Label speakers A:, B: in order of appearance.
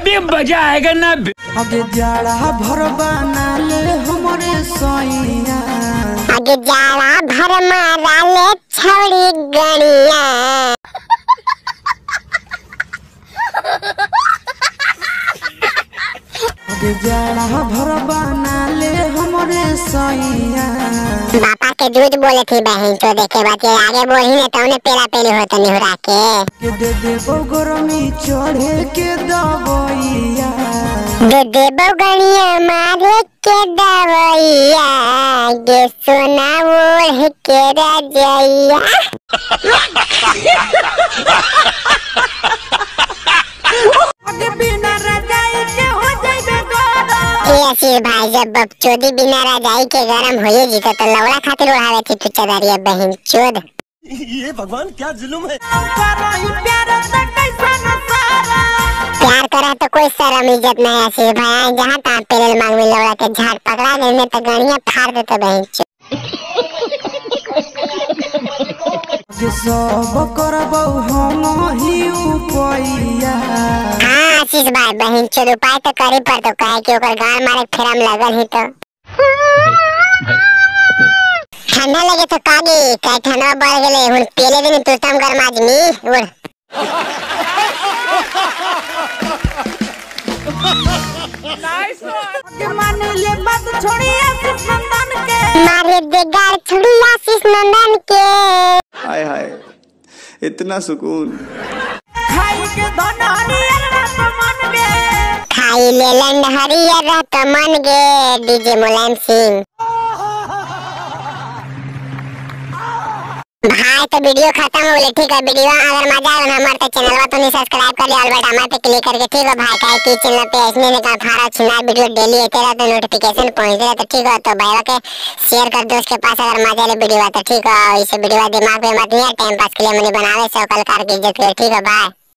A: अभी मजा आएगा ना।
B: आगे जाड़ा भर बना ले हमरे सैया,
C: आगे जाड़ा भर मारा ले छौड़ी गणिया।
B: आगे जाड़ा भर बना ले हमरे सैया।
C: बापा के दूध बोले थी बहन तो देखे बात ये आगे बोली ने तो पेला पेली होता निहुरा के।
B: दे देबो गरमी चढ़े के दवैया,
C: दे देबो गणिया मारे के दवैया, गे सोना ओढ़ के रजैया।
B: आगे बिना रजाई के हो जाइबे गरम।
C: ए आशीष भाई जब बकचोदी बिना रजाई के गरम होए जी तो लौड़ा खातिर ओढ़ावे थी तू चदरिया बहन चोद।
D: ये भगवान क्या जुल्म है।
C: प्यार करा तो कोई शर्म इज्जत नहीं आशीष भाई, जहाँ तहाँ पेरेल मांगवे लौड़ा के झाड़ पकड़ा देने तो गणिया फाड़ देते बहन चोद।
B: सब करबौ हम ही उपैया।
C: हाँ आशीष भाई बहन चोद उपाय तो करी पर तो काहे कि ओकर गाड़ मारे फेरा में लगल ही तो ठंडा लगे तो कागे काहे ठंडा बढ़ गेले हुन पेले दिन तुरतम गरम आदमी उड़। मारे दे गाड़ छोड़ी आशीष नंदन के।
E: हाय हाय इतना सुकून।
B: खाई के धन हरियर रत मन गे,
C: खाई ले लन हरियर रत मन गे। डीजे मुलायम सिंह भाई तो वीडियो खत्म हो गई। ठीक है वीडियो अगर मजा आया हमारे तो चैनल तो नहीं सब्सक्राइब कर लिया और बेटा हमारे पे क्लिक करके। ठीक है भाई काहे कि चैनल पे ऐसने निकाल फाड़ा छिना वीडियो डेली आते रहते नोटिफिकेशन पहुंच रहे तो ठीक है। तो भाई के शेयर कर दो उसके पास अगर मजा आए वीडियो तो ठीक है। इस वीडियो दिमाग पे मत नहीं टाइम पास के लिए मैंने बनावे सो कल कार की इज्जत के। ठीक है भाई।